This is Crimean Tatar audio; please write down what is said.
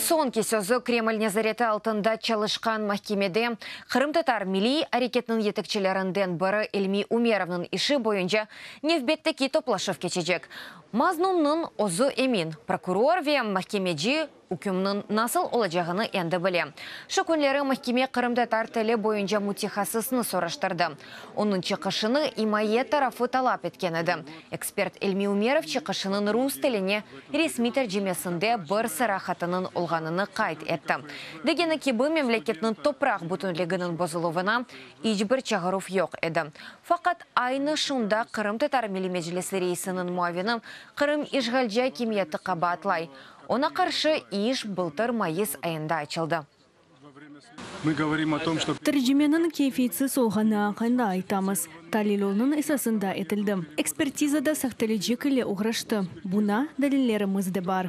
Soñki sözü Kreml nezareti altında çalışqan mahkemede qırımtatar milliy areketiniñ yetekçilerinden biri İlmi Umerovnıñ işi boyunca nevbetteki toplaşuv keçecek. Maznunnıñ özü emin, prokuror ve mahkemeci ükümniñ nasıl olacağını endi bile. Şu künleri mahkeme qırımtatar tili boyunca mütehassısnı soraştırdı. Onıñ çıqışını imaye tarafı talap etken edi. Ekspert İlmi Umerov çıqışınıñ rus tiline resmiy tercimesinde bir sıra hatanıñ olğanını qayd etti. Degeni kibi, memleketniñ topraq bütünliginiñ bozuluvına iç bir çağıruv yoq edi. Faqat aynı şunda Qırımtatar Milliy Meclisi reisiniñ muavini Qırım işğalci akimiyeti qabaatlay. Oña qarşı iş bıltır mayıs ayında açıldı. Tercimeniñ keyfiyetsiz olğanı aqqında aytamız. Talil onıñ esasında etildi. Ekspertiza da sahtelecik ile oğraştı. Buña delillerimiz de bar.